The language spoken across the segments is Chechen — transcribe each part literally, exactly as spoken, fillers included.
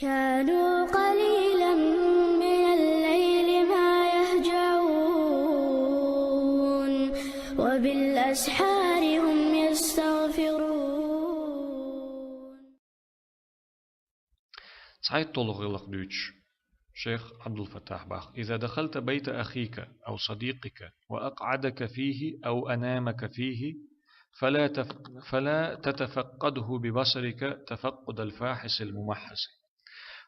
كانوا قليلا من الليل ما يهجعون، وبالأسحار هم يستغفرون. ЦхьайтталгӀа гӀиллакх дуьйцуш, шейх Ӏабдул-Фаттахь бах: إذا دخلت بيت أخيك أو صديقك وأقعدك فيه أو أنامك فيه فلا تف-، فلا تتفقده ببصرك تفقد الفاحص الممحص.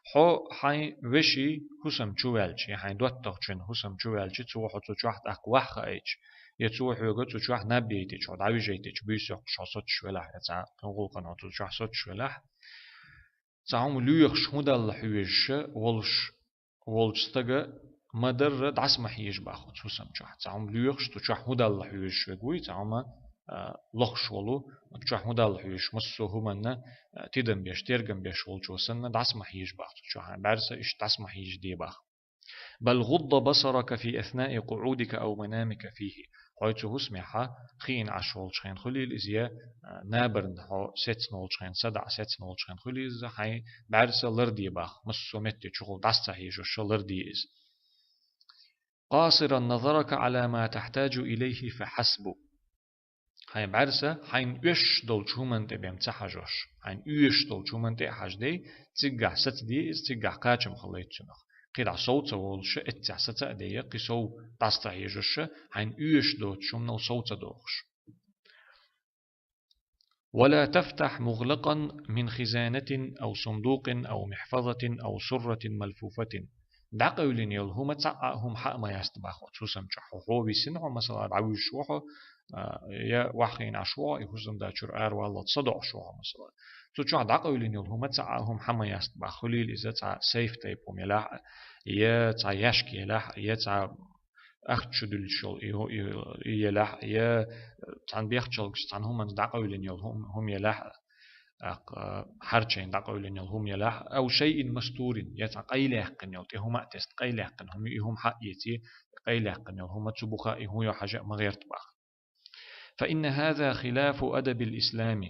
Хьо хьайн веший хӀусам чу ваьлча, я хьайн доттагӀчун хӀусам чу ваьлча, цо хьо цу чохь тӀаккха ваха хаийча, я цо хьоьга цу чохь наб яйтича, хьо дӀавижайтича, буьйса йоккхуш хьо соцуш велахь, я цхьа кхин гӀуллакхана хьо цу чохь соцуш велахь, цхьа хӀума лоьхуш хӀун далла хьоьжуш волуш волчу стага ма-дарра дӀаса ма хьежа бах оцу хӀусам чохь. Цхьа хӀума лоьхуш, цу чохь хӀун далла хьоьжуш верг вуй, цхьа хӀума, а, лохуш волу, оцу чохь хӀун далла хьоьжуш, массо а хӀуманна, а, тидам беш, тергам беш волчо санна, дӀаса ма хьежа бах цу чохь, бӀаьрса иштта дӀаса ма хьежа де бах. بل غض بصرك في أثناء قعودك أو منامك فيه. Хьо цу хӀусамехь хиъна Ӏаш волчу хенахь хуьлийла иза, я, а, набарна хьо сецна волчу хенахь, садаӀа сецна волчу хенахь хуьлийла иза, хьайн бӀаьрса ларде бах, массо а метте чухула дӀаса ца хьежаш ларде иза. قاصرا نظرك على ما تحتاج إليه فحسب. Хьайн бӀаьрса хьайна оьшуш долчу хӀуманна тӀе бен ца хьажош, хьайна оьшуш долчу хӀуманна тӀе а хьаждай, циггахь сацаде иза, циггахь кхачам хилийта цунах. КхидӀа сов ца волуш, эццехь саца а дайа, кхин сов дӀаса ца хьежаш, хьайна оьшуш доцучу хӀуманал сов ца дохуш. ولا تفتح مغلقا من خزانة أو صندوق أو محفظة أو سرة ملفوفة. ДӀакъевлина йолу хӀума цхьа а хӀума хьа а ма яста бах оцу хӀусам чохь. Хьо, хьо висина хьо, масала, дӀавуьжуш ву хьо, а, я ваха хиъна Ӏаш ву хьо, и хӀусамда чуьра араваллалц садоӀуш ву хьо, масала. Цу чохь дӀакъевлина йолу хӀума цхьа а хӀума хьа ма яста бах. Хуьлийла иза цхьа сейф тайпа хӀума елахь а, я цхьа яьшка елахь а, я цхьа ахча чу дуьллуш йолу и, и, и елахь а, я цхьана бехачалгаш цхьана хӀуманца дӀакъевлина йолу хӀума, хӀума елахь а, тӀаккха хьарчийна дӀакъевлина йолу хӀума елахь а, أو شيء مستور, я цхьа къайлаьккхина йолу, тӀе хӀума а тесна къайлаьккхина хӀума, и хӀума хьаэций, къайлаьккхина йолу хӀума цу буха и хӀун йо хьажа а ма гӀерта бах. فإن هذا خلاف أدب الإسلام.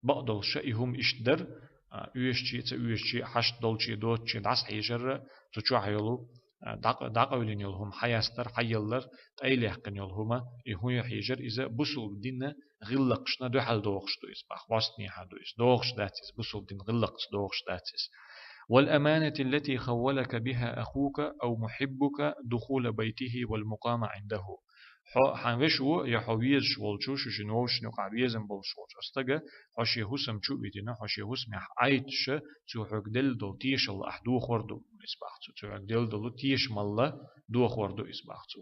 Бакъдолуш и хӀума иштта дара, а, оьшучий а, ца оьшучий а, хьашт долчий а, доцучий а дӀасахьежар а, цу чохь йолу, а, дӀакъ-, дӀакъевлина йолу хӀума хьаястар, хьаяллар, къайлаьккхина йолу хӀума, и хӀун йо хьежар, иза бусулба динан гӀиллакхашна дуьхьал дохуш ду иза бах, хьостехьа ду иза, дохуш дац иза, бусулба динан гӀиллакхца дохуш дац иза. والأمانة التي خولك بها أخوك أو محبك دخول بيته والمقام عنده. Хьо хьан веш ву, я хьо везаш волчу, шу шина вовшашна юкъахь везам болуш волчу стага, хьо шен хӀусам чу а витина, хьо шен хӀусамехь Ӏайтуша, цо хьоьга делла долу тешалла ахь дохор ду иза бах цо, цо хьоьга делла долу тешамалла дохор ду иза бах цо.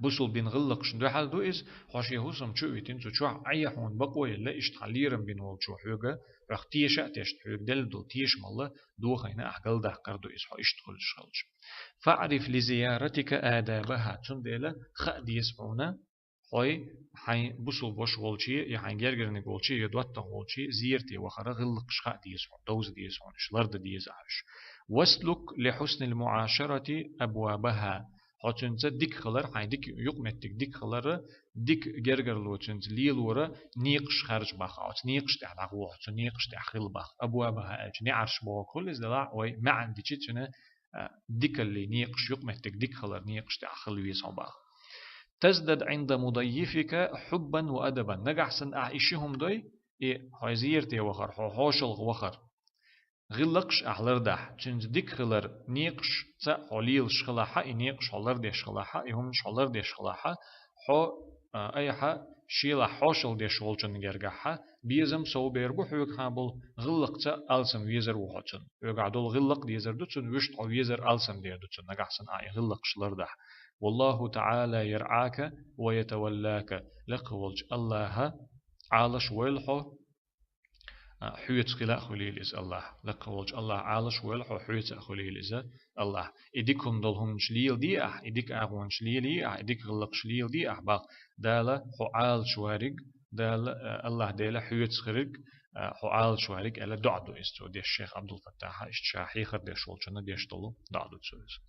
Бусулба динан гӀиллакхашна дуьхьал ду иза, хьо шен хӀусам чу а витина, цу чохь Ӏе хьуна бакъо елла, иштта хьан лерам бина волчо хьоьга, хьох теша а тешна, хьоьга делла долу тешамалла дохийна ахь галдаккхар ду иза, хьо иштта хуьлуш хилча. فاعرف لزيارتك آدابها, цундела хаа деза хьуна, хьой хьайн бусулба ваша волчий, я хьайн гергарниг волчий, я доттагӀа волчий зерате вахара гӀиллакхаш хаа деза хьуна, довза деза хьуна, уьш лардан деза ахь уьш. واسلك لحسن المعاشرة أبوابها. Хьо цуьнца дика хилар, хьайн дика юкъаметтиг дика хилар, дика гергарло цуьнца лелора некъаш харжа бах, оцу некъаш тӀехь дӀагӀо хьо, цу некъаш тӀехь хила бах. أبوابها аьлча, неӀарш бохург хуьлу иза делахь, вай маьӀна дичи цуьнан, а, дикаллин некъаш, юкъаметтиг дика хилар некъаш тӀехь хила веза хьо бах. تزدد عند مضيفك حبا وأدبا. Нагахь санна ахь и ши хӀума дой, и хьо зерате вахар, хьо хьошалгӀа вахар, гӀиллакхаш ахь лардахь, цуьнца дика хилар некъашца хьо лелаш хилахь а, и некъаш хьо лардеш хилахь а, и хӀуманаш хьо лардеш хилахь а, хьо, а, айхьа шелахь хьошалла деш волчунна гергахь а, безам совбер бу хьоьгахьа болу гӀиллакхца алсам везар ву хьо цунна. Хьоьгахь долу гӀиллакх дезар ду цунна, вуьшта хьо везар алсам дер ду цунна, нагахь санна ахь и гӀиллакхаш лардахь. والله تعالى يرعاك ويتولاك. Лекха волчу АллахӀа Ӏалаш войла хьо, а, хьоьца хила а хуьлийла иза АллахӀ. Лекха волчу АллахӀа Ӏалаш войла хьо, хьоьца а хуьлийла иза АллахӀ. И дика хӀума долу хӀуманаш леладе ахь, и дика агӀонаш лелае ахь, и дика гӀиллакхаш лелае ахь бах, Дала хьо Ӏалаш вариг, Дала, а, АллахӀ Дела хьоьца хириг, а, хьо Ӏалаш вариг аьлла доӀа ду иза цо деш, шейх Ӏабдул-Фаттахьа иштта ша хьехар деш волчунна деш долу доӀа ду цо иза.